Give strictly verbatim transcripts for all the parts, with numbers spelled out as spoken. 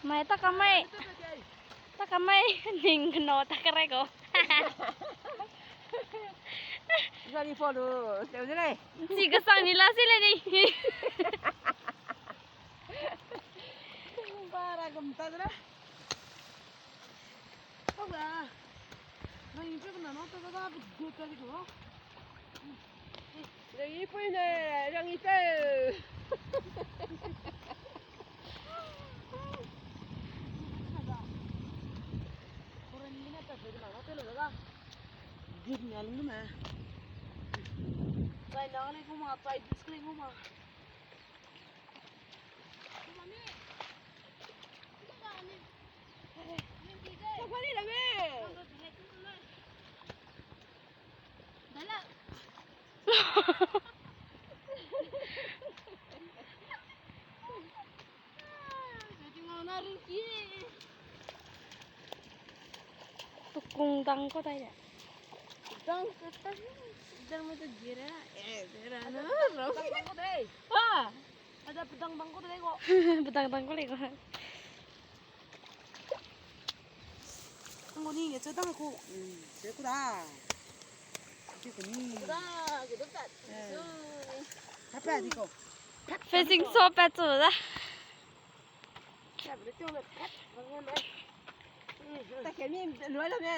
Mai, ta kamai. Ta kamai, ning keno ta karai ko. Zari follow, teu de lei. Chi kasang ni la si le ni. Bara gum ta de lei. Hau ga. Nang i pe na no ta da da bu ta di ko. Rangi pui ne, rangi te. Git nia lung me. Chai nang le kuma, chai dis le kuma. Tukung dang ko tai le. Dang ko tai. Dang me tu gira. Eh, gira na. Dang ko dei. Ha. Ada pedang dang ko dei ko. Pedang dang ko le ko. Ngoni nge ce dang ko. Hmm, ce ko da. Ce ko ni. Da, ko da. Eh. Apa di ko. Facing so pa chu da. Ta ke mi lua la me.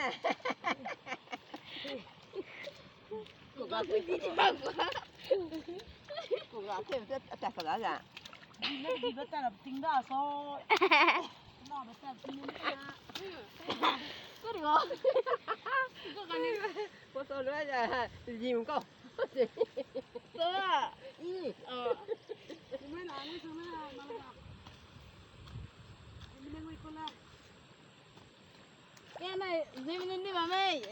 Ko ga ke mi ta ko la ja. Di me di ba ta ting da so. Na ba ta ting da. Ko ri o. Ko ga ni. Ko so lua ja. Di ko. Ko la. I. Oh. Ni me na ni so na ma la. Ni me ngui ko la. Ya na, zui mene ni ba mei.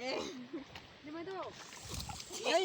Ni me do. Ai.